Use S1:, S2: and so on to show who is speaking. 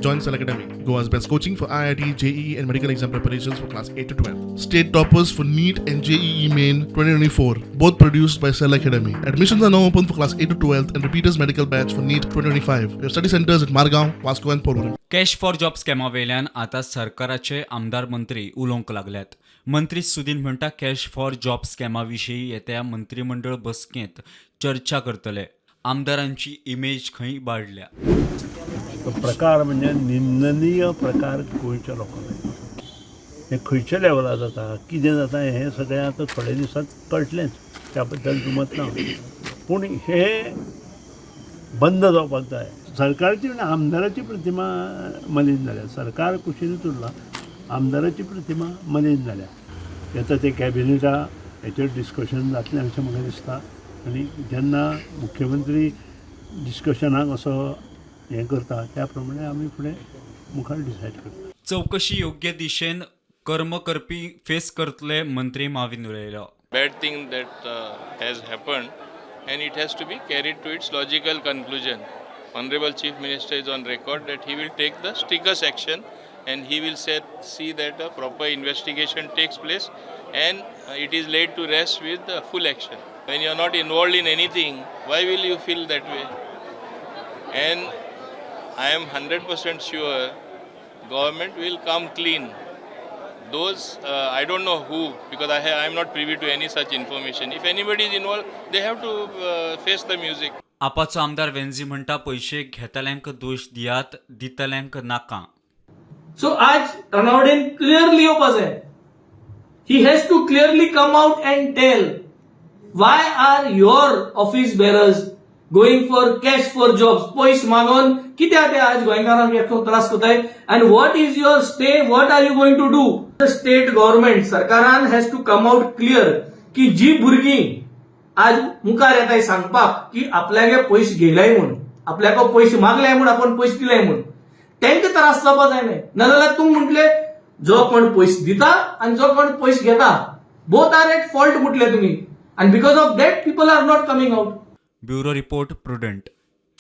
S1: Join Cell Academy, Goa's best coaching for IIT, JEE, and medical exam preparations for class 8 to 12. State toppers for NEET and JEE Main 2024, both produced by Cell Academy. Admissions are now open for class 8 to 12 and repeaters medical batch for NEET 2025. We have study centers at Margaon, Vasco, and Porvorim.
S2: Cash for job स्कॅमा वयल्यान आतां सरकाराचे आमदार मंत्री उलोवंक लागल्यात. मंत्री सुदीन म्हणटा, cash for job स्कॅमा विशीं येत्या मंत्रीमंडळ बसकेंत चर्चा करतले. आमदारांची इमेज खंय इबाडल्या.
S3: तो प्रकार म्हणजे निंदनीय प्रकार गोंयच्या लोकांक. हें खंयच्या लेवलार जाता, कितें जाता, हें सगळें आतां थोड्या दिसांत कळटलेंच. त्या बद्दल दुमत ना, पूण हें बंद जावपाक जाय. सरकारची आनी आमदाराची प्रतिमा मलीन जाल्या. सरकार कुशीनूच उरला, आमदाराची प्रतिमा मलीन जाल्या. येता ते कॅबिनेटा हेचेर डिस्कशन जातलें अशें म्हाका दिसता आनी जेन्ना मुख्यमंत्री डिस्कशनाक असो हें करता, त्या प्रमाणे आमी फुडें मुखार डिसायड करता.
S2: चवकशी योग्य दिशेन कर्म करपी फेस करतले, मंत्री माविन उलयलो.
S4: Bad thing that has happened, and it has to be carried to its logical conclusion. Honorable Chief Minister is on record that he will take the strictest action and he will see that a proper investigation takes place and it is laid to rest with full action. When you are not involved in anything, why will you feel that way? And I am 100% sure government will come clean. Those I don't know who, because I am not privy to any such information. If anybody is involved, they have to face the music.
S2: आपाचो आमदार वेन्झी म्हणटा, पयशे घेतल्यांक दोश दियात, दितल्यांक नाका.
S5: So आज रनौडेन clearly येवपा जाय. He has to clearly come out and tell why are your office bearers going for cash for jobs. पयस मागून कित्याक ते आज गोंयकारांक एकटो त्रास करताय and what is your stay, what are you going to do? The state government, सरकारान has to come out clear की जी भुरगीं आज मुखार येताय सांगपाक की आपल्यागे पयशे घेयलाय म्हूण, आपल्याक पयशे मागले म्हूण, आपण पयशे दिले म्हूण, तांकां त्रास जावपा जाय न्हय. नाजाल्यार तूं म्हटले जो कोण पयशे दिता आनी जो कोण पयशे घेता, both are at fault म्हटले तुमी, आनी because of that people are not coming out.
S2: Bureau report, Prudent.